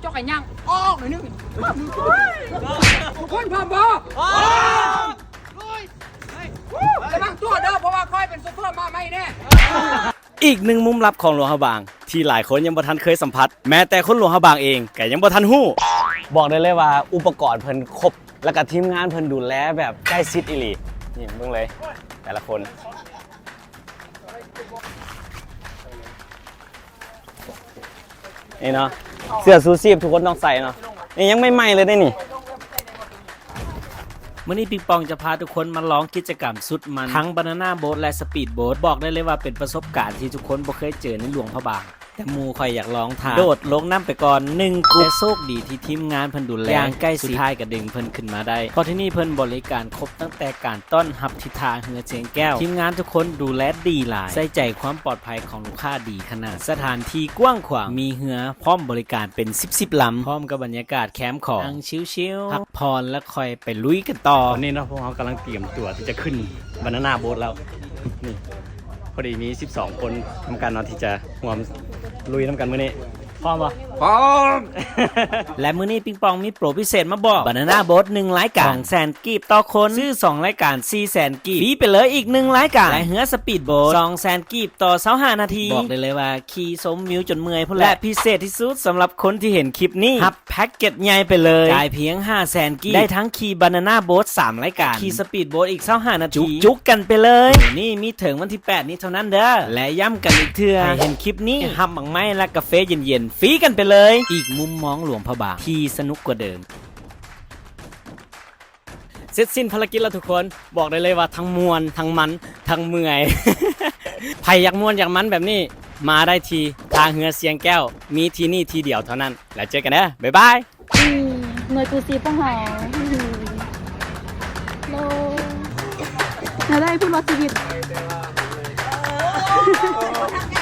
ເຈົ້າກໍຍ່າງອອກໜ້ອຍໜຶ່ງ. ທຸກຄົນພ້ອມບໍ່? ພ້ອມ! ລຸຍ! ລະວັງຕົວເດີ ເພາະວ່າຂ້ອຍເປັນໂຊເຟີມາໃໝ່ແນ່. ອີກໜຶ່ງມຸມລັບຂອງຫຼວງພະບາງ ທີ່ຫຼາຍຄົນຍັງບໍ່ທັນເຄີຍສຳຜັດ, ແມ້ແຕ່ຄົນຫຼວງພະບາງເອງກໍຍັງບໍ່ທັນຮູ້. ບອກໄດ້ເລີຍວ່າອຸປະກອນເພິ່ນຄົບ ແລ້ວກໍທີມງານເພິ່ນດູແລແບບໃກ້ຊິດອີ່ຫຼີ. ນີ້ເບິ່ງເລີຍ ແຕ່ລະຄົນ. ນີ້ເນາະ ເສື້ອຊູຊີບທຸກຄົນຕ້ອງໃສ່ເນາະ. ນີ້ຍັງໃໝ່ໆເລີຍເດ້ນີ້. ມື້ນີ້ປິງປອງຈະພາທຸກຄົນມາລອງກິດຈະກຳສຸດມັນ ທັງບານານາໂບດ ແລະ ສະປີດໂບດ. ບອກໄດ້ເລີຍວ່າເປັນປະສົບການທີ່ທຸກຄົນບໍ່ເຄີຍເຈີໃນຫຼວງພະບາງ, ແຕ່ໝູ່ຂ້ອຍຢາກລອງທ່າ ໂດດລົງນ້ຳໄປກ່ອນໜຶ່ງກຸບ. ແຕ່ໂຊກດີທີ່ທີມງານເພິ່ນດູແລຢ່າງໃກ້ຊິດ, ສຸດທ້າຍກໍດຶງເພິ່ນຂຶ້ນມາໄດ້. ເພາະທີ່ນີ້ເພິ່ນບໍລິການຄົບ ຕັ້ງແຕ່ການຕ້ອນຮັບທີ່ທ່າເຮືອຊຽງແກ້ວ, ທີມງານທຸກຄົນດູແລດີຫຼາຍ, ໃສ່ໃຈຄວາມປອດໄພຂອງລູກຄ້າດີຂະໜາດ. ສະຖານທີ່ກວ້າງຂວາງ, ມີເຮືອພ້ອມບໍລິການເປັນສິບໆລຳ, ພ້ອມກັບບັນຍາກາດແຄມຂອງ, ນັ່ງຊິວໆ ພັກຜ່ອນ ແລ້ວຄ່ອຍໄປລຸຍກັນຕໍ່. ຕອນນີ້ເນາະ ພວກເຮົາກຳລັງຕຽມຕົວທີ່ຈະຂຶ້ນບານານາໂບດແລ້ວ. ນີ້ ພໍດີມີສິບສອງຄົນນຳກັນເນາະ ທີ່ຈະຮ່ວມລຸຍນຳກັນມື້ນີ້. ພ້ອມບໍ່? ພ້ອມ! ແລະ ມື້ນີ້ປິງປອງມີໂປຣພິເສດມາບອກ, ບານານາໂບດໜຶ່ງລາຍການ ສອງແສນກີບຕໍ່ຄົນ, ຊື້ສອງລາຍການສີ່ແສນກີບ ຟຣີໄປເລີຍອີກໜຶ່ງລາຍການ ແລະ ເຮືອສະປີດໂບດສອງແສນກີບຕໍ່ຊາວຫ້ານາທີ. ບອກໄດ້ເລີຍວ່າຂີ່ຊົມວິວຈົນເມື່ອຍພຸ້ນແຫຼະ. ແລະ ພິເສດທີ່ສຸດສຳລັບຄົນທີ່ເຫັນຄລິບນີ້ ຮັບແພັກເກັດໃຫຍ່ໄປເລີຍ, ຈ່າຍພຽງຫ້າແສນກີບ ໄດ້ທັງຂີ່ບານານາໂບດສາມລາຍການ, ຂີ່ສະປີດໂບດອີກຊາວຫ້ານາທີ, ຈຸກໆກັນໄປເລີຍ. ນີ້ມີເຖິງວັນທີແປດນີ້ເທົ່ານັ້ນເດີ້. ແລະ ຢ້ຳກັນອີກເທື່ອ, ໃຜເຫັນຄລິບນີ້ ຮັບໝາກໄມ້ ແລະ ກາເຟເຢັນໆ ຟຣີກັນໄປເລີຍ. ອີກມຸມມອງຫຼວງພະບາງທີ່ສະໜຸກກວ່າເດີມ. ເສັດສິ້ນພາລະກິດແລ້ວທຸກຄົນ, ບອກໄດ້ເລີຍວ່າທັງມ່ວນ ທັງມັນ ທັງເມື່ອຍ. ໃຜຢາກມ່ວນຢາກມັນແບບນີ້ ມາໄດ້ທີ່ທ່າເຮືອຊຽງແກ້ວ, ມີທີ່ນີ້ທີ່ດຽວເທົ່ານັ້ນ. ແລ້ວເຈີກັນເດີ ບາຍບາຍ. ອືມ ໜ່ວຍກູ້ຊີບຂອງເຮົາ. ໂລ ແນວໃດ ພຸ້ນວ່າຊີວິດ. ເ